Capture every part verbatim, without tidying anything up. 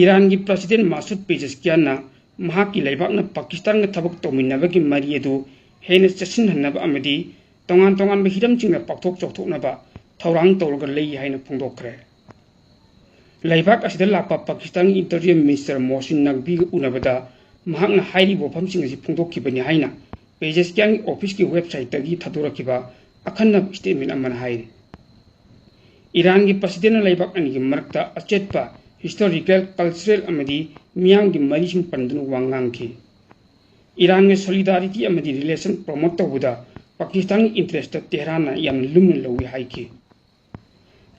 ꯏꯔꯥꯟꯒꯤ president ꯃꯥꯁꯨꯗ ꯄꯦꯖꯦꯁꯀꯤꯌꯥꯟꯅ ꯃꯍꯥꯛꯀꯤ ꯂꯩꯕꯥꯛꯅ ꯄꯥꯀꯤꯁꯇꯥꯟꯒ ꯊꯕꯛ ꯇꯧꯃꯤꯟꯅꯕꯒꯤ ꯃꯔꯤ ꯑꯗꯨ ꯍꯦꯟꯅ ꯆꯦꯠꯁꯤꯟꯍꯟꯅꯕ ꯑꯃꯗꯤ ꯇꯣꯉꯥꯟ ꯇꯣꯉꯥꯟꯕ ꯍꯤꯔꯝꯁꯤꯡꯗ ꯄꯥꯛꯊꯣꯛ ꯆꯥꯎꯊꯣꯛꯅꯕ ꯊꯧꯔꯥꯡ ꯇꯧꯔꯒ ꯂꯩ ꯍꯥꯏꯅ ꯐꯣꯡꯗꯣꯛꯈ꯭ꯔꯦ꯫ ꯂꯩꯕꯥꯛ ꯑꯁꯤꯗ ꯂꯥꯛꯄ ꯄꯥꯀꯤꯁꯇꯥꯟꯒꯤ ꯏꯟꯇꯔꯤꯌꯝ ꯃꯤꯅꯤꯁꯇꯔ ꯃꯣꯍꯁꯤꯟ ꯅꯛꯕꯤꯒ ꯎꯅꯕꯗ ꯃꯍꯥꯛꯅ ꯍꯥꯏꯔꯤꯕ ꯋꯥꯐꯝꯁꯤꯡ ꯑꯁꯤ ꯐꯣꯡꯗꯣꯛꯈꯤꯕꯅꯤ ꯍꯥꯏꯅ ꯄꯦꯖꯦꯁꯀꯤꯌꯥꯟꯒꯤ ꯑꯣꯐꯤꯁꯀꯤ ꯋꯦꯕꯁꯥꯏꯠꯇꯒꯤ ꯊꯥꯗꯣꯔꯛꯈꯤꯕ ꯑꯈꯟꯅꯕ ꯁ꯭ꯇꯦꯠꯃꯦꯟ ꯑꯃꯅ ꯍꯥꯏꯔꯤ꯫ ꯏꯔꯥꯟꯒꯤ ꯄ꯭ꯔꯁꯤꯗꯦꯟꯅ ꯂꯩꯕꯥꯛ ꯑꯅꯤꯒꯤ ꯃꯔꯛꯇ ꯑꯆꯦꯠꯄ ꯍꯤꯁꯇꯣꯔꯤꯀꯦꯜ, ꯀꯜꯆꯔꯦꯜ ꯑꯃꯗꯤ ꯃꯤꯌꯥꯝꯒꯤ ꯃꯔꯤꯁꯤꯡ ꯄꯟꯗꯨꯅ ꯋꯥ ꯉꯥꯡꯈꯤ꯫ ꯏꯔꯥꯟꯒ ꯁꯣꯂꯤꯗꯥꯔꯤꯇꯤ ꯑꯃꯗꯤ ꯔꯤꯂꯦꯁꯟ ꯄ꯭ꯔꯣꯃꯣꯠ ꯇꯧꯕꯗ ꯄꯥꯀꯤꯁꯇꯥꯟꯒꯤ ꯏꯟꯇꯔꯦꯁꯇ ꯇꯦꯍꯔꯥꯟꯅ ꯌꯥꯝꯅ ꯂꯨꯝꯅ ꯂꯧꯏ ꯍꯥꯏꯈꯤ꯫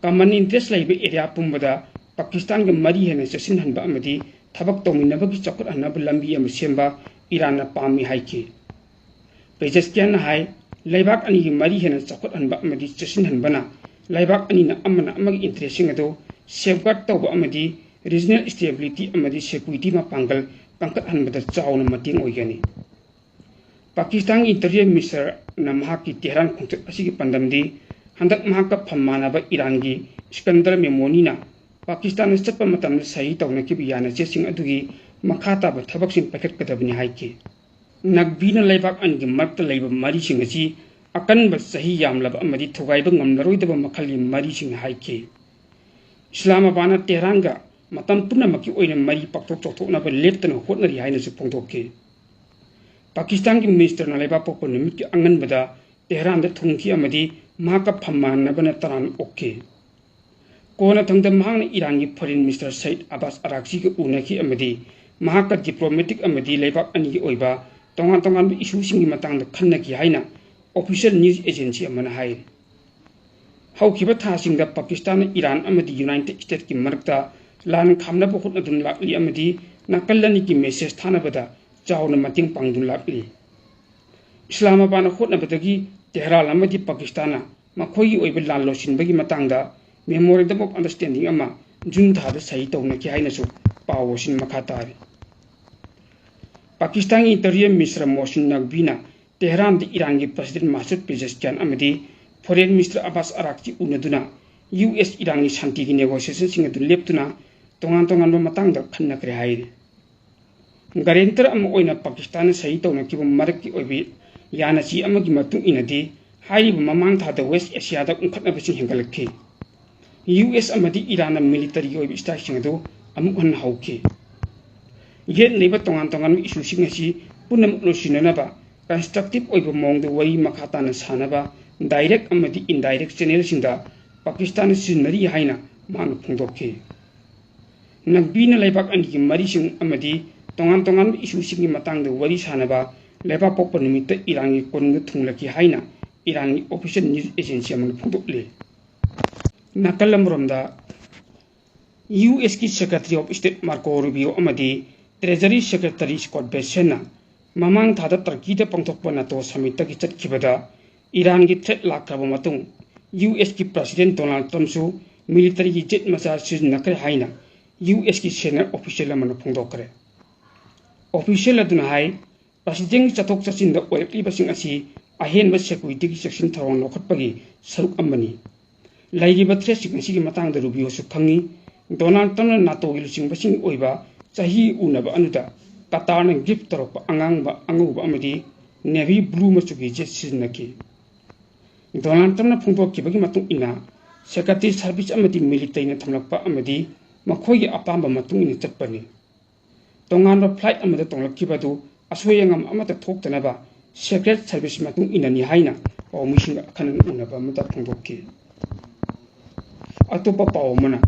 ꯀꯃꯟ ꯏꯟꯇꯔꯦꯁ ꯂꯩꯕ ꯑꯦꯔꯤꯌꯥ ꯄꯨꯝꯕꯗ ꯄꯥꯀꯤꯁꯇꯥꯟꯒ ꯃꯔꯤ ꯍꯦꯟꯅ ꯆꯦꯠꯁꯤꯟꯍꯟꯕ ꯑꯃꯗꯤ ꯊꯕꯛ ꯇꯧꯃꯤꯟꯅꯕꯒꯤ ꯆꯥꯎꯈꯠꯍꯟꯅꯕ ꯂꯝꯕꯤ ꯑꯃ ꯁꯦꯝꯕ ꯏꯔꯥꯟꯅ ꯄꯥꯝꯃꯤ ꯍꯥꯏꯈꯤ꯫ ꯄꯦꯖꯦꯁꯀꯤꯌꯥꯟꯅ ꯍꯥꯏ, ꯂꯩꯕꯥꯛ ꯑꯅꯤꯒꯤ ꯃꯔꯤ ꯍꯦꯟꯅ ꯆꯥꯎꯈꯠꯍꯟꯕ ꯑꯃꯗꯤ ꯆꯦꯠꯁꯤꯟꯍꯟꯕꯅ ꯂꯩꯕꯥꯛ ꯑꯅꯤꯅ ꯑꯃꯅ ꯑꯃꯒꯤ ꯏꯟꯇꯔꯦꯁꯁꯤꯡ ꯑꯗꯨ ꯁꯦꯐꯒꯥꯔꯗ ꯇꯧꯕ ꯑꯃꯗꯤ ꯔꯤꯖꯅꯦꯜ ꯁ꯭ꯇꯦꯕꯤꯂꯤꯇꯤ ꯑꯃꯗꯤ ꯁꯦꯀ꯭ꯌꯨꯔꯤꯇꯤ ꯃꯄꯥꯡꯒꯜ ꯀꯟꯈꯠꯍꯟꯕꯗ ꯆꯥꯎꯅ ꯃꯇꯦꯡ ꯑꯣꯏꯒꯅꯤ꯫ ꯄꯥꯀꯤꯁꯇꯥꯟꯒꯤ ꯏꯟꯇꯔꯤꯌꯝ ꯃꯤꯅꯤꯁꯇꯔꯅ ꯃꯍꯥꯛꯀꯤ ꯇꯦꯍꯔꯥꯟ ꯈꯣꯡꯆꯠ ꯑꯁꯤꯒꯤ ꯄꯥꯟꯗꯝꯗꯤ ꯍꯟꯗꯛ ꯃꯍꯥꯛꯀ ꯐꯝ ꯃꯥꯟꯅꯕ ꯏꯔꯥꯟꯒꯤ ꯏꯁꯀꯟꯗꯔ ꯃꯦꯃꯣꯅꯤꯅ ꯄꯥꯀꯤꯁꯇꯥꯟꯗ ꯆꯠꯄ ꯃꯇꯝꯗ ꯁꯍꯤ ꯇꯧꯅꯈꯤꯕ ꯌꯥꯅꯆꯦꯁꯤꯡ ꯑꯗꯨꯒꯤ ꯃꯈꯥ ꯇꯥꯕ ꯊꯕꯛꯁꯤꯡ ꯄꯥꯏꯈꯠꯀꯗꯕꯅꯤ ꯍꯥꯏꯈꯤ꯫ ꯅꯛꯕꯤꯅ ꯂꯩꯕꯥꯛ ꯑꯅꯤꯒꯤ ꯃꯔꯛꯇ ꯂꯩꯕ ꯃꯔꯤꯁꯤꯡ ꯑꯁꯤ ꯑꯀꯟꯕ, ꯆꯍꯤ ꯌꯥꯝꯂꯕ ꯑꯃꯗꯤ ꯊꯨꯒꯥꯏꯕ ꯉꯝꯂꯔꯣꯏꯗꯕ ꯃꯈꯜꯒꯤ ꯃꯔꯤꯁꯤꯡꯅꯤ ꯍꯥꯏꯈꯤ꯫ ꯏꯁꯂꯥꯃꯥꯕꯥꯗꯅ ꯇꯦꯍꯔꯥꯟꯒ ꯃꯇꯝ ꯄꯨꯝꯅꯃꯛꯀꯤ ꯑꯣꯏꯅ ꯃꯔꯤ ꯄꯥꯛꯊꯣꯛ ꯆꯥꯎꯊꯣꯛꯅꯕ ꯂꯦꯞꯇꯅ ꯍꯣꯠꯅꯔꯤ ꯍꯥꯏꯅꯁꯨ ꯐꯣꯡꯗꯣꯛꯈꯤ꯫ ꯄꯥꯀꯤꯁꯇꯥꯟꯒꯤ ꯃꯤꯅꯤꯁꯇꯔꯅ ꯂꯩꯕꯥꯛ ꯄꯣꯛꯄ ꯅꯨꯃꯤꯠꯀꯤ ꯑꯉꯟꯕꯗ ꯇꯦꯍꯔꯥꯟꯗ ꯊꯨꯡꯈꯤ ꯑꯃꯗꯤ ꯃꯍꯥꯛꯀ ꯐꯝ ꯃꯥꯟꯅꯕꯅ ꯇꯔꯥꯝ ꯑꯣꯛꯈꯤ꯫ ꯀꯣꯟꯅꯊꯪꯗ ꯃꯍꯥꯛꯅ ꯏꯔꯥꯟꯒꯤ ꯐꯣꯔꯦꯟ ꯃꯤꯅꯤꯁꯇꯔ ꯁꯌꯤꯗ ꯑꯕꯥꯁ ꯑꯔꯥꯛꯆꯤꯒ ꯎꯅꯈꯤ ꯑꯃꯗꯤ ꯃꯍꯥꯛꯀ ꯗꯤꯄ꯭ꯂꯣꯃꯦꯇꯤꯛ ꯑꯃꯗꯤ ꯂꯩꯕꯥꯛ ꯑꯅꯤꯒꯤ ꯑꯣꯏꯕ ꯇꯣꯉꯥꯟ ꯇꯣꯉꯥꯟꯕ ꯏꯁꯨꯁꯤꯡꯒꯤ ꯃꯇꯥꯡꯗ ꯈꯟꯅꯈꯤ ꯍꯥꯏꯅ ꯑꯣꯐꯤꯁꯤꯌꯦꯜ ꯅ꯭ꯌꯨꯁ ꯑꯦꯖꯦꯟꯁꯤ ꯑꯃꯅ ꯍꯥꯏꯔꯤ꯫ ꯍꯧꯈꯤꯕ ꯊꯥꯁꯤꯡꯗ ꯄꯥꯀꯤꯁꯇꯥꯟꯅ ꯏꯔꯥꯟ ꯑꯃꯗꯤ ꯌꯨꯅꯥꯏꯇꯦꯗ ꯁ꯭ꯇꯦꯠꯁꯀꯤ ꯃꯔꯛꯇ ꯂꯥꯟ ꯈꯥꯝꯅꯕ ꯍꯣꯠꯅꯗꯨꯅ ꯂꯥꯛꯂꯤ ꯑꯃꯗꯤ ꯅꯥꯀꯜ ꯑꯅꯤꯒꯤ ꯃꯦꯁꯦꯖ ꯊꯥꯅꯕꯗ ꯆꯥꯎꯅ ꯃꯇꯦꯡ ꯄꯥꯡꯗꯨꯅ ꯂꯥꯛꯂꯤ꯫ ꯏꯁꯂꯥꯃꯥꯕꯥꯗꯅ ꯍꯣꯠꯅꯕꯗꯒꯤ ꯇꯦꯍꯔꯥꯟ ꯑꯃꯗꯤ ꯄꯥꯀꯤꯁꯇꯥꯟꯅ ꯃꯈꯣꯏꯒꯤ ꯑꯣꯏꯕ ꯂꯥꯟ ꯂꯣꯏꯁꯤꯟꯕꯒꯤ ꯃꯇꯥꯡꯗ Memorandum of Understanding ꯑꯃ ꯖꯨꯟ ꯊꯥꯗ ꯁꯍꯤ ꯇꯧꯅꯈꯤ ꯍꯥꯏꯅꯁꯨ ꯄꯥꯎ ꯑꯁꯤꯅ ꯃꯈꯥ ꯇꯥꯔꯤ꯫ ꯄꯥꯀꯤꯁꯇꯥꯟꯒꯤ ꯏꯟꯇꯔꯤꯌꯝ ꯃꯤꯅꯤꯁꯇꯔ ꯃꯣꯍꯁꯤꯟ ꯅꯛꯕꯤꯅ ꯇꯦꯍꯔꯥꯟꯗ ꯏꯔꯥꯟꯒꯤ ꯄ꯭ꯔꯁꯤꯗꯦꯟ ꯃꯥꯁꯨꯗ ꯄꯦꯖꯦꯁꯀꯤꯌꯥꯟ ꯑꯃꯗꯤ ꯐꯣꯔꯦꯟ ꯃꯤꯅꯤꯁꯇꯔ ꯑꯕꯥꯁ ꯑꯔꯥꯛꯆꯤ ꯎꯅꯗꯨꯅ ꯌꯨ ꯑꯦꯁ ꯏꯔꯥꯟꯒꯤ ꯁꯥꯟꯇꯤꯒꯤ ꯅꯦꯒꯣꯁꯤꯌꯦꯁꯟꯁꯤꯡ ꯑꯗꯨ ꯂꯦꯞꯇꯨꯅ ꯇꯣꯉꯥꯟ ꯇꯣꯉꯥꯟꯕ ꯃꯇꯥꯡꯗ ꯈꯟꯅꯈ꯭ꯔꯦ ꯍꯥꯏꯔꯤ꯫ Guarantor ꯑꯃ ꯑꯣꯏꯅ ꯄꯥꯀꯤꯁꯇꯥꯟꯅ ꯁꯍꯤ ꯇꯧꯅꯈꯤꯕ ꯃꯔꯛꯀꯤ ꯑꯣꯏꯕ ꯌꯥꯅꯆꯦ ꯑꯃꯒꯤ ꯃꯇꯨꯡ ꯏꯟꯅꯗꯤ, ꯍꯥꯏꯔꯤꯕ ꯃꯃꯥꯡ ꯊꯥꯗ West Asiaꯗ ꯎꯪꯈꯠꯅꯕꯁꯤꯡ ꯍꯦꯟꯒꯠꯂꯛꯈꯤ꯫ ꯌꯨ ꯑꯦꯁ ꯑꯃꯗꯤ ꯏꯔꯥꯟꯅ militaryꯒꯤ ꯑꯣꯏꯕ strikeꯁꯤꯡ ꯑꯗꯨ ꯑꯃꯨꯛ ꯍꯟꯅ ꯍꯧꯈꯤ꯫ ꯌꯦꯠꯅꯔꯤꯕ ꯇꯣꯉꯥꯟ ꯇꯣꯉꯥꯟꯕ issueꯁꯤꯡ ꯑꯁꯤ ꯄꯨꯝꯅꯃꯛ ꯂꯣꯏꯁꯤꯟꯅꯅꯕ constructive ꯑꯣꯏꯕ ꯃꯑꯣꯡꯗ ꯋꯥꯔꯤ ꯃꯈꯥ ꯇꯥꯅ ꯁꯥꯅꯕ direct ꯑꯃꯗꯤ indirect channelꯁꯤꯡꯗ ꯄꯥꯀꯤꯁꯇꯥꯟꯅ ꯁꯤꯖꯤꯟꯅꯔꯤ ꯍꯥꯏꯅ ꯃꯍꯥꯛꯅ ꯐꯣꯡꯗꯣꯛꯈꯤ꯫ ꯅꯛꯕꯤꯅ ꯂꯩꯕꯥꯛ ꯑꯅꯤꯒꯤ ꯃꯔꯤꯁꯤꯡ ꯑꯃꯗꯤ ꯇꯣꯉꯥꯟ ꯇꯣꯉꯥꯟꯕ issueꯁꯤꯡꯒꯤ ꯃꯇꯥꯡꯗ ꯋꯥꯔꯤ ꯁꯥꯅꯕ ꯂꯩꯕꯥꯛꯄꯣꯛꯄ ꯅꯨꯃꯤꯠꯇ ꯏꯔꯥꯟꯒꯤ ꯀꯣꯅꯨꯡꯗ ꯊꯨꯡꯂꯈꯤ ꯍꯥꯏꯅ ꯏꯔꯥꯟꯒꯤ official news agency ꯑꯃꯅ ꯐꯣꯡꯗꯣꯛꯂꯤ꯫ ꯅꯥꯀꯜ ꯑꯃꯔꯣꯝꯗ, ꯌꯨ ꯑꯦꯁꯀꯤ Secretary of State Marco Rubio ꯑꯃꯗꯤ Treasury Secretary Scott Bessentꯅ ꯃꯃꯥꯡ ꯊꯥꯗ ꯇꯔꯀꯤꯗ ꯄꯥꯡꯊꯣꯛꯄ NATO summitꯇꯒꯤ ꯆꯠꯈꯤꯕꯗ ꯏꯔꯥꯟꯒꯤ threat ꯂꯥꯛꯈ꯭ꯔꯕ ꯃꯇꯨꯡ, ꯌꯨ ꯑꯦꯁꯀꯤ President Donald Trumpꯁꯨ militaryꯒꯤ jet ꯃꯆꯥ ꯁꯤꯖꯤꯟꯅꯈ꯭ꯔꯦ ꯍꯥꯏꯅ ꯌꯨ ꯑꯦꯁꯀꯤ senior official ꯑꯃꯅ ꯐꯣꯡꯗꯣꯛꯈ꯭ꯔꯦ꯫ Official ꯑꯗꯨꯅ ꯍꯥꯏ, Presidentꯒꯤ ꯆꯠꯊꯣꯛ ꯆꯠꯁꯤꯟꯗ ꯑꯣꯏꯔꯛꯂꯤꯕꯁꯤꯡ ꯑꯁꯤ ꯑꯍꯦꯟꯕ securityꯒꯤ ꯆꯦꯛꯁꯤꯟ ꯊꯧꯔꯥꯡ ꯂꯧꯈꯠꯄꯒꯤ ꯁꯔꯨꯛ ꯑꯃꯅꯤ꯫ ꯂꯩꯔꯤꯕ threatꯁꯤꯡ ꯑꯁꯤꯒꯤ ꯃꯇꯥꯡꯗ Rubioꯁꯨ ꯈꯪꯏ꯫ Donald Trumpꯅ NATOꯒꯤ ꯂꯨꯆꯤꯡꯕꯁꯤꯡꯒꯤ ꯑꯣꯏꯕ ꯆꯍꯤ ꯎꯅꯕ ꯑꯗꯨꯗ Qatarꯅ gift ꯇꯧꯔꯛꯄ ꯑꯉꯥꯡꯕ, ꯑꯉꯧꯕ ꯑꯃꯗꯤ navy blue ꯃꯆꯨꯒꯤ jet ꯁꯤꯖꯤꯟꯅꯈꯤ꯫ Donald Trumpꯅ ꯐꯣꯡꯗꯣꯛꯈꯤꯕꯒꯤ ꯃꯇꯨꯡ ꯏꯟꯅ, Secret Service ꯑꯃꯗꯤ militaryꯅ ꯊꯝꯂꯛꯄ ꯑꯃꯗꯤ ꯃꯈꯣꯏꯒꯤ ꯑꯄꯥꯝꯕ ꯃꯇꯨꯡ ꯏꯟꯅ ꯆꯠꯄꯅꯤ꯫ ꯇꯣꯉꯥꯟꯕ flight ꯑꯃꯗ ꯇꯣꯡꯂꯛꯈꯤꯕ ꯑꯗꯨ ꯑꯁꯣꯏ ꯑꯉꯥꯝ ꯑꯃꯠꯇ ꯊꯣꯛꯇꯅꯕ Secret Service ꯃꯇꯨꯡ ꯏꯟꯅꯅꯤ ꯍꯥꯏꯅ ꯄꯥꯎꯃꯤꯁꯤꯡꯒ ꯑꯈꯟꯅꯅ ꯎꯅꯕ ꯑꯃꯗ ꯐꯣꯡꯗꯣꯛꯈꯤ꯫ ꯑꯇꯣꯞꯄ ꯄꯥꯎ ꯑꯃꯅ,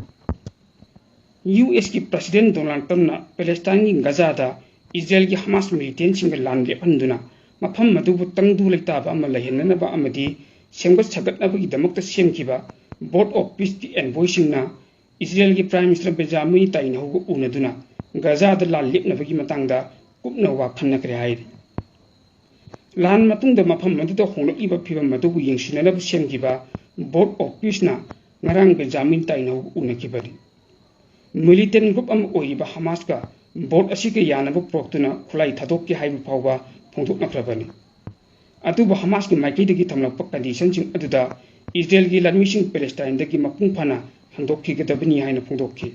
ꯌꯨ ꯑꯦꯁꯀꯤ President Donald Trumpꯅ Palestineꯒꯤ Gazaꯗ ꯏꯖꯔꯦꯜꯒꯤ Hamas militantꯁꯤꯡꯒ ꯂꯥꯟ ꯂꯦꯞꯍꯟꯗꯨꯅ ꯃꯐꯝ ꯑꯗꯨꯕꯨ ꯇꯪꯗꯨ ꯂꯩꯇꯥꯕ ꯑꯃ ꯂꯩꯍꯟꯅꯅꯕ ꯑꯃꯗꯤ ꯁꯦꯝꯒꯠ ꯁꯥꯒꯠꯅꯕꯒꯤꯗꯃꯛꯇ ꯁꯦꯝꯈꯤꯕ Board of Peaceꯀꯤ envoyꯁꯤꯡꯅ ꯏꯖꯔꯦꯜꯒꯤ Prime Minister Benjamin Netanyahuꯒ ꯎꯅꯗꯨꯅ ꯒꯖꯥꯗ ꯂꯥꯟ ꯂꯦꯞꯅꯕꯒꯤ ꯃꯇꯥꯡꯗ ꯀꯨꯞꯅ ꯋꯥ ꯈꯟꯅꯈ꯭ꯔꯦ ꯍꯥꯏꯔꯤ꯫ ꯂꯥꯟ ꯃꯇꯨꯡꯗ ꯃꯐꯝ ꯑꯗꯨꯗ ꯍꯣꯡꯂꯛꯂꯤꯕ ꯐꯤꯚꯝ ꯑꯗꯨꯕꯨ ꯌꯦꯡꯁꯤꯟꯅꯅꯕ ꯁꯦꯝꯈꯤꯕ Board of Peaceꯅ ꯉꯔꯥꯡ Benjamin Netanyahuꯒ ꯎꯅꯈꯤꯕꯅꯤ꯫ Militant group ꯑꯃ ꯑꯣꯏꯔꯤꯕ Hamasꯀ board ꯑꯁꯤꯒ ꯌꯥꯅꯕ ꯄꯨꯔꯛꯇꯨꯅ ꯈꯨꯠꯂꯥꯏ ꯊꯥꯗꯣꯛꯀꯦ ꯍꯥꯏꯕ ꯐꯥꯎꯕ ꯐꯣꯡꯗꯣꯛꯅꯈ꯭ꯔꯕꯅꯤ꯫ ꯑꯗꯨꯕꯨ Hamasꯀꯤ ꯃꯥꯏꯀꯩꯗꯒꯤ ꯊꯝꯂꯛꯄ conditionꯁꯤꯡ ꯑꯗꯨꯗ ꯏꯖꯔꯦꯜꯒꯤ ꯂꯥꯟꯃꯤꯁꯤꯡ Palestineꯗꯒꯤ ꯃꯄꯨꯡ ꯐꯥꯅ ꯍꯟꯗꯣꯛꯈꯤꯒꯗꯕꯅꯤ ꯍꯥꯏꯅ ꯐꯣꯡꯗꯣꯛꯈꯤ꯫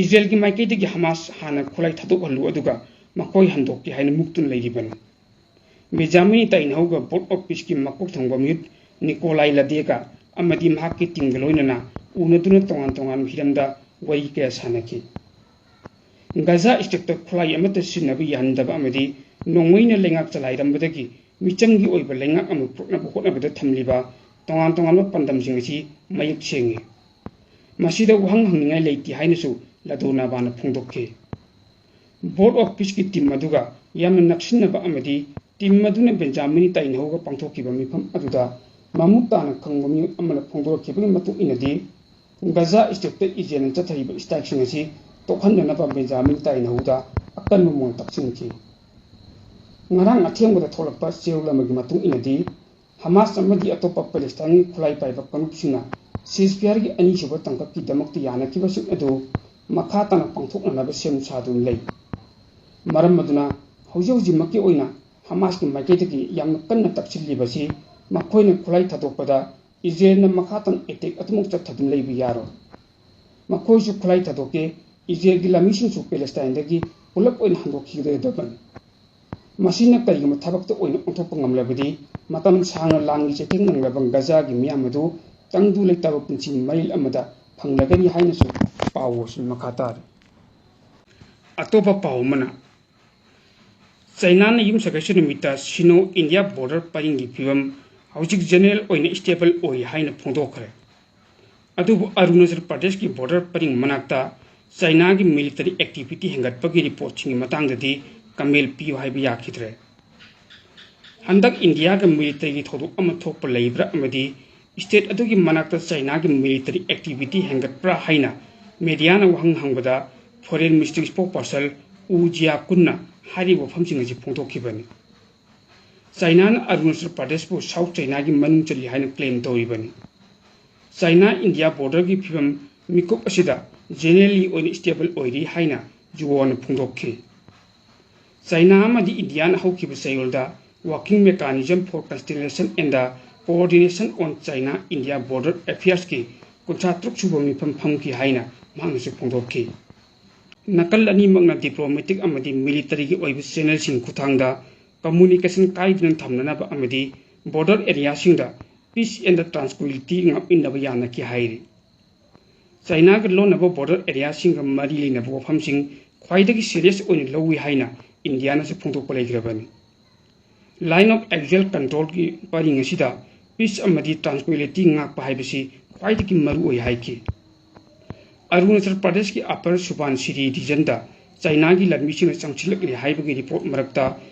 ꯏꯖꯔꯦꯜꯒꯤ ꯃꯥꯏꯀꯩꯗꯒꯤ ꯍꯃꯥꯁ ꯍꯥꯟꯅ ꯈꯨꯠꯂꯥꯏ ꯊꯥꯗꯣꯛꯍꯜꯂꯨ, ꯑꯗꯨꯒ ꯃꯈꯣꯏ ꯍꯟꯗꯣꯛꯀꯦ ꯍꯥꯏꯅ ꯃꯨꯛꯇꯨꯅ ꯂꯩꯔꯤꯕꯅꯤ꯫ ꯕꯦꯟꯖꯥꯃꯤꯟ ꯅꯦꯇꯥꯟꯌꯥꯍꯨꯒ ꯕꯣꯔꯗ ꯑꯣꯐ ꯄꯤꯁꯀꯤ ꯃꯀꯣꯛ ꯊꯣꯡꯕ ꯃꯤꯍꯨꯠ ꯅꯤꯀꯣꯂꯥꯏ ꯂꯗꯦꯒ ꯑꯃꯗꯤ ꯃꯍꯥꯛꯀꯤ ꯇꯤꯝꯒ ꯂꯣꯏꯅꯅ ꯎꯅꯗꯨꯅ ꯇꯣꯉꯥꯟ ꯇꯣꯉꯥꯟꯕ ꯍꯤꯔꯝꯗ ꯋꯥꯔꯤ ꯀꯌꯥ ꯁꯥꯟꯅꯈꯤ꯫ ꯒꯖꯥ ꯁ꯭ꯇ꯭ꯔꯤꯞꯇ ꯈꯨꯠꯂꯥꯏ ꯑꯃꯠꯇ ꯁꯤꯖꯤꯟꯅꯕ ꯌꯥꯍꯟꯗꯕ ꯑꯃꯗꯤ ꯅꯣꯡꯃꯩꯅ ꯂꯩꯉꯥꯛ ꯆꯂꯥꯏꯔꯝꯕꯗꯒꯤ ꯃꯤꯆꯪꯒꯤ ꯑꯣꯏꯕ ꯂꯩꯉꯥꯛ ꯑꯃ ꯄꯨꯔꯛꯅꯕ ꯍꯣꯠꯅꯕꯗ ꯊꯝꯂꯤꯕ ꯇꯣꯉꯥꯟ ꯇꯣꯉꯥꯟꯕ ꯄꯥꯟꯗꯝꯁꯤꯡ ꯑꯁꯤ ꯃꯌꯦꯛ ꯁꯦꯡꯏ꯫ ꯃꯁꯤꯗ ꯋꯥꯍꯪ ꯍꯪꯅꯤꯡꯉꯥꯏ ꯂꯩꯇꯦ ꯍꯥꯏꯅꯁꯨ ꯂꯗꯣꯅꯥꯕꯥꯅ ꯐꯣꯡꯗꯣꯛꯈꯤ꯫ ꯕꯣꯔꯗ ꯑꯣꯐ ꯄꯤꯁꯀꯤ ꯇꯤꯝ ꯑꯗꯨꯒ ꯌꯥꯝꯅ ꯅꯛꯁꯤꯟꯅꯕ ꯑꯃꯗꯤ ꯇꯤꯝ ꯑꯗꯨꯅ ꯕꯦꯟꯖꯥꯃꯤꯟ ꯅꯦꯇꯥꯟꯌꯥꯍꯨꯒ ꯄꯥꯡꯊꯣꯛꯈꯤꯕ ꯃꯤꯐꯝ ꯑꯗꯨꯗ ꯃꯃꯨꯠ ꯇꯥꯅ ꯈꯪꯕ ꯃꯤꯑꯣꯏ ꯑꯃꯅ ꯐꯣꯡꯗꯣꯔꯛꯈꯤꯕꯒꯤ ꯃꯇꯨꯡ ꯏꯟꯅꯗꯤ, ꯒꯖꯥ ꯁ꯭ꯇ꯭ꯔꯤꯞꯇ ꯏꯖꯔꯦꯜꯅ ꯆꯠꯊꯔꯤꯕ ꯁ꯭ꯇ꯭ꯔꯥꯏꯛꯁꯤꯡ ꯑꯁꯤ ꯇꯣꯛꯍꯟꯗꯅꯕ ꯕꯦꯟꯖꯥꯃꯤꯟ ꯅꯦꯇꯥꯟꯌꯥꯍꯨꯗ ꯑꯀꯟꯕ ꯃꯑꯣꯡꯗ ꯇꯛꯁꯤꯟꯈꯤ꯫ ꯉꯔꯥꯡ ꯑꯊꯦꯡꯕꯗ ꯊꯣꯛꯂꯛꯄ ꯆꯦꯔꯣꯜ ꯑꯃꯒꯤ ꯃꯇꯨꯡ ꯏꯟꯅꯗꯤ, ꯍꯃꯥꯁ ꯑꯃꯗꯤ ꯑꯇꯣꯞꯄ ꯄꯦꯂꯦꯁꯇꯥꯏꯟꯒꯤ ꯈꯨꯠꯂꯥꯏ ꯄꯥꯏꯕ ꯀꯥꯡꯂꯨꯞꯁꯤꯡꯅ ꯁꯤꯖꯐꯤꯌꯥꯔꯒꯤ ꯑꯅꯤꯁꯨꯕ ꯇꯥꯡꯀꯛꯀꯤꯗꯃꯛꯇ ꯌꯥꯅꯈꯤꯕꯁꯤꯡ ꯑꯗꯨ ꯃꯈꯥ ꯇꯥꯅ ꯄꯥꯡꯊꯣꯛꯅꯅꯕ ꯁꯦꯝ ꯁꯥꯗꯨꯅ ꯂꯩ꯫ ꯃꯔꯝ ꯑꯗꯨꯅ ꯍꯧꯖꯤꯛ ꯍꯧꯖꯤꯛꯃꯛꯀꯤ ꯑꯣꯏꯅ ꯍꯃꯥꯁꯀꯤ ꯃꯥꯏꯀꯩꯗꯒꯤ ꯌꯥꯝꯅ ꯀꯟꯅ ꯇꯛꯁꯤꯜꯂꯤꯕꯁꯤ ꯃꯈꯣꯏꯅ ꯈꯨꯠꯂꯥꯏ ꯊꯥꯗꯣꯛꯄꯗ ꯏꯖꯔꯦꯜꯅ ꯃꯈꯥ ꯇꯥꯅ ꯑꯦꯇꯦꯛ ꯑꯗꯨꯃꯛ ꯆꯠꯊꯗꯨꯅ ꯂꯩꯕ ꯌꯥꯔꯣꯏ꯫ ꯃꯈꯣꯏꯁꯨ ꯈꯨꯠꯂꯥꯏ ꯊꯥꯗꯣꯛꯀꯦ, ꯏꯖꯔꯦꯜꯒꯤ ꯂꯥꯟꯃꯤꯁꯤꯡꯁꯨ ꯄꯦꯂꯦꯁꯇꯥꯏꯟꯗꯒꯤ ꯄꯨꯂꯞ ꯑꯣꯏꯅ ꯍꯟꯗꯣꯛꯈꯤꯒꯗꯕꯅꯤ꯫ ꯃꯁꯤꯅ ꯀꯔꯤꯒꯨꯝꯕ ꯊꯕꯛꯇ ꯑꯣꯏꯅ ꯑꯣꯟꯊꯣꯛꯄ ꯉꯝꯂꯕꯗꯤ, ꯃꯇꯝ ꯁꯥꯡꯅ ꯂꯥꯟꯒꯤ ꯆꯩꯊꯦꯡ ꯅꯪꯂꯕ ꯒꯖꯥꯒꯤ ꯃꯤꯌꯥꯝ ꯑꯗꯨ ꯇꯪꯗꯨ ꯂꯩꯇꯥꯕ ꯄꯨꯟꯁꯤꯒꯤ ꯃꯔꯤꯜ ꯑꯃꯗ ꯐꯪꯂꯒꯅꯤ ꯍꯥꯏꯅꯁꯨ ꯄꯥꯎ ꯑꯁꯤ ꯃꯈꯥ ꯇꯥꯔꯤ꯫ ꯑꯇꯣꯞꯄ ꯄꯥꯎ ꯑꯃꯅ, ꯆꯥꯏꯅꯥꯅ ꯌꯨꯝꯁꯀꯩꯁ ꯅꯨꯃꯤꯠꯇ ꯁꯤꯅꯣ ꯏꯟꯗꯤꯌꯥ ꯕꯣꯔꯗꯔ ꯄꯔꯤꯡꯒꯤ ꯐꯤꯕꯝ ꯍꯧꯖꯤꯛ ꯖꯦꯅꯔꯦꯜ ꯑꯣꯏꯅ ꯁ꯭ꯇꯦꯕꯜ ꯑꯣꯏ ꯍꯥꯏꯅ ꯐꯣꯡꯗꯣꯛꯈ꯭ꯔꯦ꯫ ꯑꯗꯨꯕꯨ ꯑꯔꯨꯅꯥꯆꯜ ꯄ꯭ꯔꯗꯦꯁꯀꯤ ꯕꯣꯔꯗꯔ ꯄꯔꯤꯡ ꯃꯅꯥꯛꯇ ꯆꯥꯏꯅꯥꯒꯤ ꯃꯤꯂꯤꯇꯔꯤ ꯑꯦꯛꯇꯤꯚꯤꯇꯤ ꯍꯦꯟꯒꯠꯄꯒꯤ ꯔꯤꯄꯣꯔꯠꯁꯤꯡꯒꯤ ꯃꯇꯥꯡꯗꯗꯤ ꯀꯃꯦꯟ ꯄꯤꯌꯨ ꯍꯥꯏꯕ ꯌꯥꯈꯤꯗ꯭ꯔꯦ꯫ ꯍꯟꯗꯛ ꯏꯟꯗꯤꯌꯥꯒ ꯃꯤꯂꯤꯇꯔꯤꯒꯤ ꯊꯧꯗꯣꯛ ꯑꯃ ꯊꯣꯛꯄ ꯂꯩꯕ꯭ꯔꯥ ꯑꯃꯗꯤ ꯁ꯭ꯇꯦꯠ ꯑꯗꯨꯒꯤ ꯃꯅꯥꯛꯇ ꯆꯥꯏꯅꯥꯒꯤ ꯃꯤꯂꯤꯇꯔꯤ ꯑꯦꯛꯇꯤꯚꯤꯇꯤ ꯍꯦꯟꯒꯠꯄ꯭ꯔꯥ ꯍꯥꯏꯅ ꯃꯦꯗꯤꯌꯥꯅ ꯋꯥꯍꯪ ꯍꯪꯕꯗ, ꯐꯣꯔꯦꯟ ꯃꯤꯅꯤꯁꯇ꯭ꯔꯤ ꯁ꯭ꯄꯣꯛꯄꯔꯁꯟ ꯎ ꯖꯤꯌꯥꯀꯨꯟꯅ ꯍꯥꯏꯔꯤꯕ ꯋꯥꯐꯝꯁꯤꯡ ꯑꯁꯤ ꯐꯣꯡꯗꯣꯛꯈꯤꯕꯅꯤ꯫ ꯆꯥꯏꯅꯥꯅ ꯑꯔꯨꯅꯥꯆꯜ ꯄ꯭ꯔꯗꯦꯁꯄꯨ ꯁꯥꯎꯊ ꯆꯥꯏꯅꯥꯒꯤ ꯃꯅꯨꯡ ꯆꯜꯂꯤ ꯍꯥꯏꯅ ꯀ꯭ꯂꯦꯝ ꯇꯧꯔꯤꯕꯅꯤ꯫ ꯆꯥꯏꯅꯥ ꯏꯟꯗꯤꯌꯥ ꯕꯣꯔꯗꯔꯒꯤ ꯐꯤꯕꯝ ꯃꯤꯀꯨꯞ ꯑꯁꯤꯗ ꯖꯦꯅꯔꯦꯜꯂꯤ ꯑꯣꯏꯅ ꯁ꯭ꯇꯦꯕꯜ ꯑꯣꯏꯔꯤ ꯍꯥꯏꯅ ꯖꯨꯑꯣꯅ ꯐꯣꯡꯗꯣꯛꯈꯤ꯫ ꯆꯥꯏꯅꯥ ꯑꯃꯗꯤ ꯏꯟꯗꯤꯌꯥꯅ ꯍꯧꯈꯤꯕ ꯆꯌꯣꯜꯗ Working Mechanism for Consultation and the Coordination on China India Border Affairsꯀꯤ ꯀꯨꯟꯊ꯭ꯔꯥ ꯇꯔꯨꯛ ꯁꯨꯕ ꯃꯤꯐꯝ ꯐꯝꯈꯤ ꯍꯥꯏꯅ ꯃꯍꯥꯛꯅꯁꯨ ꯐꯣꯡꯗꯣꯛꯈꯤ꯫ ꯅꯥꯀꯜ ꯑꯅꯤꯃꯛꯅ diplomatic ꯑꯃꯗꯤ militaryꯒꯤ ꯑꯣꯏꯕ channelꯁꯤꯡ ꯈꯨꯠꯊꯥꯡꯗ communication ꯀꯥꯏꯗꯅ ꯊꯝꯅꯅꯕ ꯑꯃꯗꯤ border areaꯁꯤꯡꯗ peace and tranquility ꯉꯥꯛꯃꯤꯟꯅꯕ ꯌꯥꯅꯈꯤ ꯍꯥꯏꯔꯤ꯫ ꯆꯥꯏꯅꯥꯒ ꯂꯣꯟꯅꯕ border areaꯁꯤꯡꯒ ꯃꯔꯤ ꯂꯩꯅꯕ ꯋꯥꯐꯝꯁꯤꯡ ꯈ꯭ꯋꯥꯏꯗꯒꯤ serious ꯑꯣꯏꯅ ꯂꯧꯏ ꯍꯥꯏꯅ ꯏꯟꯗꯤꯌꯥꯅꯁꯨ ꯐꯣꯡꯗꯣꯛꯄ ꯂꯩꯈ꯭ꯔꯕꯅꯤ꯫ Line of actual controlꯒꯤ ꯄꯔꯤꯡ ꯑꯁꯤꯗ peace ꯑꯃꯗꯤ tranquility ꯉꯥꯛꯄ ꯍꯥꯏꯕꯁꯤ ꯈ꯭ꯋꯥꯏꯗꯒꯤ ꯃꯔꯨꯑꯣꯏ ꯍꯥꯏꯈꯤ꯫ ꯑꯔꯨꯅꯥꯆꯜ ꯄ꯭ꯔꯗꯦꯁꯀꯤ Upper Subansiri regionꯗ ꯆꯥꯏꯅꯥꯒꯤ ꯂꯥꯟꯃꯤꯁꯤꯡꯅ ꯆꯪꯁꯤꯜꯂꯛꯂꯦ ꯍꯥꯏꯕꯒꯤ report ꯃꯔꯛꯇ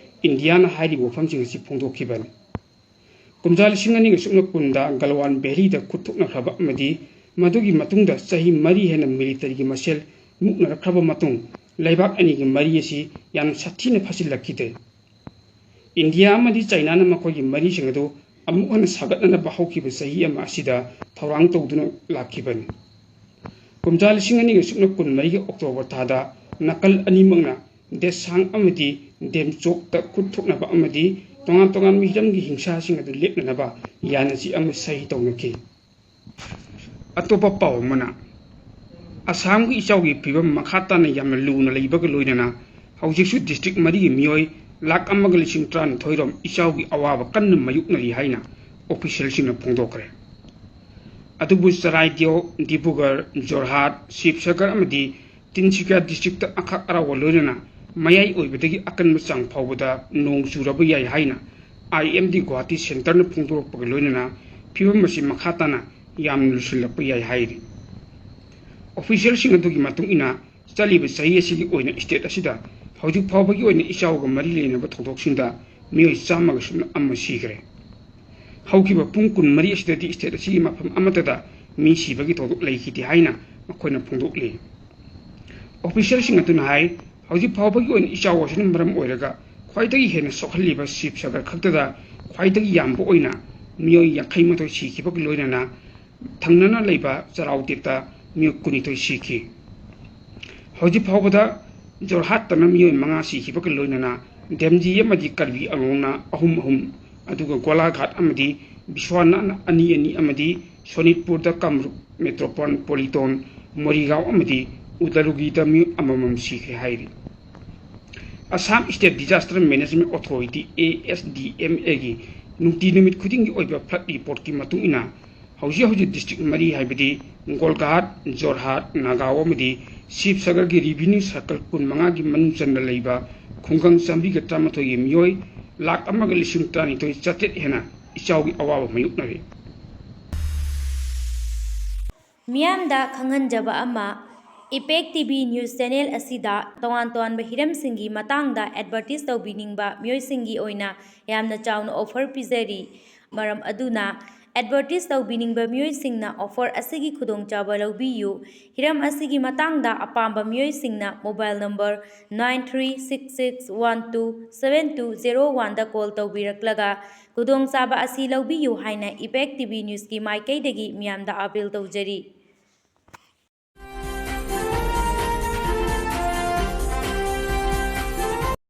ꯏꯟꯗꯤꯌꯥꯅ ꯍꯥꯏꯔꯤꯕ ꯋꯥꯐꯝꯁꯤꯡ ꯑꯁꯤ ꯐꯣꯡꯗꯣꯛꯈꯤꯕꯅꯤ꯫ ꯀꯨꯝꯖꯥ ꯂꯤꯁꯤꯡ ꯑꯅꯤꯒ ꯁꯨꯞꯅ ꯀꯨꯟꯗ ꯒꯜꯋꯥꯟ valleyꯗ ꯈꯨꯠ ꯊꯣꯛꯅꯈ꯭ꯔꯕ ꯑꯃꯗꯤ ꯃꯗꯨꯒꯤ ꯃꯇꯨꯡꯗ ꯆꯍꯤ ꯃꯔꯤ ꯍꯦꯟꯅ militaryꯒꯤ ꯃꯁꯦꯜ ꯃꯨꯛꯅꯔꯛꯈ꯭ꯔꯕ ꯃꯇꯨꯡ, ꯂꯩꯕꯥꯛ ꯑꯅꯤꯒꯤ ꯃꯔꯤ ꯑꯁꯤ ꯌꯥꯝꯅ ꯁꯥꯊꯤꯅ ꯐꯠꯁꯤꯜꯂꯛꯈꯤꯗꯦ꯫ ꯏꯟꯗꯤꯌꯥ ꯑꯃꯗꯤ ꯆꯥꯏꯅꯥꯅ ꯃꯈꯣꯏꯒꯤ ꯃꯔꯤꯁꯤꯡ ꯑꯗꯨ ꯑꯃꯨꯛ ꯍꯟꯅ ꯁꯥꯒꯠꯅꯅꯕ ꯍꯧꯈꯤꯕ ꯆꯍꯤ ꯑꯃ ꯑꯁꯤꯗ ꯊꯧꯔꯥꯡ ꯇꯧꯗꯨꯅ ꯂꯥꯛꯈꯤꯕꯅꯤ꯫ ꯀꯨꯝꯖꯥ ꯂꯤꯁꯤꯡ ꯑꯅꯤꯒ ꯁꯨꯞꯅ ꯀꯨꯟꯃꯔꯤꯒꯤ October ꯊꯥꯗ ꯅꯥꯀꯜ ꯑꯅꯤꯃꯛꯅ ꯗꯦꯁꯥꯡ ꯑꯃꯗꯤ ꯗꯦꯝꯆꯣꯛꯇ ꯈꯨꯠ ꯊꯣꯛꯅꯕ ꯑꯃꯗꯤ ꯇꯣꯉꯥꯟ ꯇꯣꯉꯥꯟꯕ ꯍꯤꯔꯝꯒꯤ ꯍꯤꯡꯁꯥꯁꯤꯡ ꯑꯗꯨ ꯂꯦꯞꯅꯅꯕ ꯌꯥꯅꯆꯦ ꯑꯃ ꯁꯍꯤ ꯇꯧꯅꯈꯤ꯫ ꯑꯇꯣꯞꯄ ꯄꯥꯎ ꯑꯃꯅ, ꯑꯁꯥꯝꯒꯤ ꯏꯆꯥꯎꯒꯤ ꯐꯤꯕꯝ ꯃꯈꯥ ꯇꯥꯅ ꯌꯥꯝꯅ ꯂꯨꯅ ꯂꯩꯕꯒ ꯂꯣꯏꯅꯅ ꯍꯧꯖꯤꯛꯁꯨ district ꯃꯔꯤꯒꯤ ꯃꯤꯑꯣꯏ ꯂꯥꯈ ꯑꯃꯒ ꯂꯤꯁꯤꯡ ꯇꯔꯥꯅꯤꯊꯣꯏ ꯔꯣꯝ ꯏꯆꯥꯎꯒꯤ ꯑꯋꯥꯕ ꯀꯟꯅ ꯃꯥꯌꯣꯛꯅꯔꯤ ꯍꯥꯏꯅ officialꯁꯤꯡꯅ ꯐꯣꯡꯗꯣꯛꯈ꯭ꯔꯦ꯫ ꯑꯗꯨꯕꯨ ꯆꯔꯥꯏꯗꯤꯑꯣ, ꯗꯤꯕ꯭ꯔꯨꯒꯔ, ꯖꯣꯔꯍꯥꯠ, ꯁꯤꯕꯁꯥꯒꯔ ꯑꯃꯗꯤ ꯇꯤꯟꯁꯨꯀꯤꯌꯥ districtꯇ ꯑꯈꯥꯛ ꯑꯔꯥꯎꯕ ꯂꯣꯏꯅꯅ ꯃꯌꯥꯏ ꯑꯣꯏꯕꯗꯒꯤ ꯑꯀꯟꯕ ꯆꯥꯡ ꯐꯥꯎꯕꯗ ꯅꯣꯡ ꯆꯨꯔꯕ ꯌꯥꯏ ꯍꯥꯏꯅ IMD Guwahati centreꯅ ꯐꯣꯡꯗꯣꯔꯛꯄꯒ ꯂꯣꯏꯅꯅ ꯐꯤꯕꯝ ꯑꯁꯤ ꯃꯈꯥ ꯇꯥꯅ ꯌꯥꯝꯅ ꯂꯨꯁꯤꯜꯂꯛꯄ ꯌꯥꯏ ꯍꯥꯏꯔꯤ꯫ Officialꯁꯤꯡ ꯑꯗꯨꯒꯤ ꯃꯇꯨꯡ ꯏꯟꯅ, ꯆꯠꯂꯤꯕ ꯆꯍꯤ ꯑꯁꯤꯒꯤ ꯑꯣꯏꯅ state ꯑꯁꯤꯗ ꯍꯧꯖꯤꯛ ꯐꯥꯎꯕꯒꯤ ꯑꯣꯏꯅ ꯏꯆꯥꯎꯒ ꯃꯔꯤ ꯂꯩꯅꯕ ꯊꯧꯗꯣꯛꯁꯤꯡꯗ ꯃꯤꯑꯣꯏ ꯆꯥꯝꯃꯒ ꯁꯨꯞꯅ ꯑꯃ ꯁꯤꯈ꯭ꯔꯦ꯫ ꯍꯧꯈꯤꯕ ꯄꯨꯡ ꯀꯨꯟꯃꯔꯤ ꯑꯁꯤꯗꯗꯤ state ꯑꯁꯤꯒꯤ ꯃꯐꯝ ꯑꯃꯠꯇꯗ ꯃꯤ ꯁꯤꯕꯒꯤ ꯊꯧꯗꯣꯛ ꯂꯩꯈꯤꯗꯦ ꯍꯥꯏꯅ ꯃꯈꯣꯏꯅ ꯐꯣꯡꯗꯣꯛꯂꯤ꯫ Officialꯁꯤꯡ ꯑꯗꯨꯅ ꯍꯥꯏ, ꯍꯧꯖꯤꯛ ꯐꯥꯎꯕꯒꯤ ꯑꯣꯏꯅ ꯏꯆꯥꯎ ꯑꯁꯤꯅ ꯃꯔꯝ ꯑꯣꯏꯔꯒ ꯈ꯭ꯋꯥꯏꯗꯒꯤ ꯍꯦꯟꯅ ꯁꯣꯛꯍꯜꯂꯤꯕ ꯁꯤꯕꯁꯥꯒꯔ ꯈꯛꯇꯗ ꯈ꯭ꯋꯥꯏꯗꯒꯤ ꯌꯥꯝꯕ ꯑꯣꯏꯅ ꯃꯤꯑꯣꯏ ꯌꯥꯡꯈꯩ ꯃꯥꯊꯣꯏ ꯁꯤꯈꯤꯕꯒ ꯂꯣꯏꯅꯅ ꯊꯪꯅꯅ ꯂꯩꯕ ꯆꯔꯥꯎꯗꯤꯞꯇ ꯃꯤꯑꯣꯏ ꯀꯨꯟꯅꯤꯊꯣꯏ ꯁꯤꯈꯤ꯫ ꯍꯧꯖꯤꯛ ꯐꯥꯎꯕꯗ ꯖꯣꯔꯍꯥꯠꯇꯅ ꯃꯤꯑꯣꯏ ꯃꯉꯥ ꯁꯤꯈꯤꯕꯒ ꯂꯣꯏꯅꯅ ꯙꯦꯝꯖꯤ ꯑꯃꯗꯤ ꯀꯔꯕꯤ ꯑꯪꯂꯣꯡꯅ ꯑꯍꯨꯝ ꯑꯍꯨꯝ, ꯑꯗꯨꯒ ꯒꯣꯂꯥꯘꯥꯠ ꯑꯃꯗꯤ ꯕꯤꯁ꯭ꯋꯥꯅꯥꯠꯅ ꯑꯅꯤ ꯑꯅꯤ ꯑꯃꯗꯤ ꯁꯣꯅꯤꯠꯄꯨꯔꯗ ꯀꯥꯃꯔꯨꯞ ꯃꯦꯇ꯭ꯔꯣꯄꯣꯂꯤꯇꯣꯟ, ꯃꯣꯔꯤꯒꯥꯎ ꯑꯃꯗꯤ ꯎꯗꯥꯂꯨꯒꯤꯗ ꯃꯤꯑꯣꯏ ꯑꯃꯃꯝ ꯁꯤꯈ꯭ꯔꯦ ꯍꯥꯏꯔꯤ꯫ Assam state disaster management authority, A S D M ꯑꯦꯒꯤ ꯅꯨꯡꯇꯤ ꯅꯨꯃꯤꯠ ꯈꯨꯗꯤꯡꯒꯤ ꯑꯣꯏꯕ ꯐ꯭ꯂꯗ ꯔꯤꯄꯣꯔꯠꯀꯤ ꯃꯇꯨꯡ ꯏꯟꯅ, ꯍꯧꯖꯤꯛ ꯍꯧꯖꯤꯛ ꯗꯤꯁꯇ꯭ꯔꯤꯛ ꯃꯔꯤ, ꯍꯥꯏꯕꯗꯤ ꯒꯣꯜꯒꯍꯥꯠ, ꯖꯣꯔꯍꯥꯠ, ꯅꯥꯒꯥꯎ ꯑꯃꯗꯤ ꯁꯤꯕꯁꯒꯔꯒꯤ ꯔꯦꯚꯤꯅ꯭ꯌꯨ ꯁꯔꯀꯜ ꯀꯨꯟꯃꯉꯥꯒꯤ ꯃꯅꯨꯡ ꯆꯟꯕ ꯂꯩꯕ ꯈꯨꯡꯒꯪ ꯆꯥꯃꯔꯤꯒ ꯇꯔꯥꯃꯥꯊꯣꯏꯒꯤ ꯃꯤꯑꯣꯏ ꯂꯥꯈ ꯑꯃꯒ ꯂꯤꯁꯤꯡ ꯇꯔꯥꯅꯤꯊꯣꯏ ꯆꯥꯇ꯭ꯔꯦꯠ ꯍꯦꯟꯅ ꯏꯆꯥꯎꯒꯤ ꯑꯋꯥꯕ ꯃꯥꯌꯣꯛꯅꯔꯤ꯫ ꯃꯤꯌꯥꯝꯗ ꯈꯪꯍꯟꯖꯕ ꯑꯃ, ꯏꯄꯦꯛ ꯇꯤ ꯚꯤ ꯅ꯭ꯌꯨꯁ ꯆꯦꯅꯦꯜ ꯑꯁꯤꯗ ꯇꯣꯉꯥꯟ ꯇꯣꯉꯥꯟꯕ ꯍꯤꯔꯝꯁꯤꯡꯒꯤ ꯃꯇꯥꯡꯗ ꯑꯦꯗꯚꯔꯇꯤꯁ ꯇꯧꯕꯤꯅꯤꯡꯕ ꯃꯤꯑꯣꯏꯁꯤꯡꯒꯤ ꯑꯣꯏꯅ ꯌꯥꯝꯅ ꯆꯥꯎꯅ ꯑꯣꯐꯔ ꯄꯤꯖꯔꯤ꯫ ꯃꯔꯝ ꯑꯗꯨꯅ, ꯑꯦꯗꯚꯔꯇꯤꯁ ꯇꯧꯕꯤꯅꯤꯡꯕ ꯃꯤꯑꯣꯏꯁꯤꯡꯅ ꯑꯣꯐꯔ ꯑꯁꯤꯒꯤ ꯈꯨꯗꯣꯡꯆꯥꯕ ꯂꯧꯕꯤꯌꯨ꯫ ꯍꯤꯔꯝ ꯑꯁꯤꯒꯤ ꯃꯇꯥꯡꯗ ꯑꯄꯥꯝꯕ ꯃꯤꯑꯣꯏꯁꯤꯡꯅ mobile number nine three six six one two seven two zero one ꯗ ꯀꯣꯜ ꯇꯧꯕꯤꯔꯛꯂꯒ ꯈꯨꯗꯣꯡꯆꯥꯕ ꯑꯁꯤ ꯂꯧꯕꯤꯌꯨ ꯍꯥꯏꯅ ꯏꯄꯦꯛ ꯇꯤ ꯚꯤ ꯅ꯭ꯌꯨꯁꯀꯤ ꯃꯥꯏꯀꯩꯗꯒꯤ ꯃꯤꯌꯥꯝꯗ ꯑꯥꯄꯤꯜ ꯇꯧꯖꯔꯤ꯫